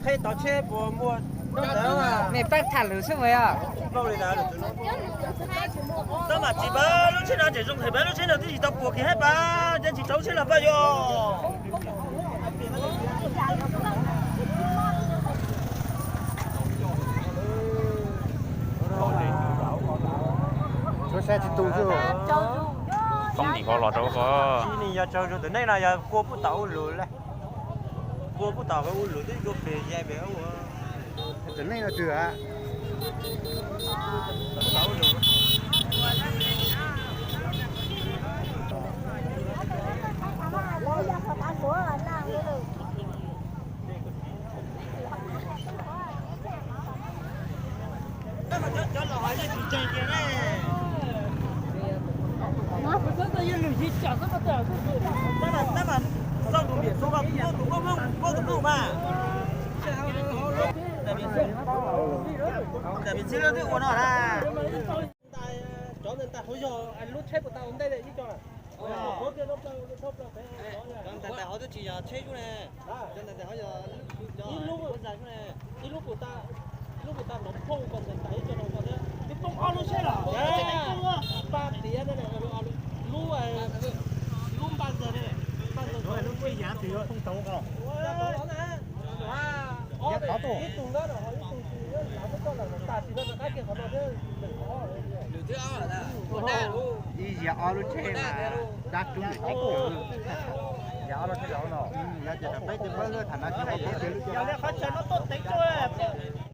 Qheb tau tsheb puas muaj? Mej pab tham lwm xwb mas yog. Tab mam tsis pab lub tsheb no ces zoo hais pab lub tsheb no twb tsis tau puas kiag hab pab, ces tsis rau lub tsheb los pab yog. Tsuav saib tsis tu xwb. Toob ntim qhov los rau qhov. Ib ni yog tsaug zug tus neeg no yog kua puj tom ua lus le. Kua puj tom ua lus twb kua pem yaig pem ua. Tus neeg no twg a? Cov ntawd ntais hauv yog lub tsheb puas tau ua ntej ib co. Cov ntais hauv twb tsis yog tsheb zub ne. Cov ntais hauv yog ib lub, ib lub puas tau, lub puas tau nrov phooj ko ntais ib co no ko thiab. Twb poob ob lub tsheb los. Pab tiav ne, lub, lub npaj zog ne, npaj zog lub tsheb yav twg yuav poob tau ko. Ib tug no, ib tug tsis, tam sim no rov qab kiag qhov no thiab. Ib yam ob lub tsheb mas dab rub lwm tsheb kawg. Yam ob lub tsheb los no, yog tias peb ces pab lub tham no tsis hais tias yog li qhov chaw no tuaj teev tuaj.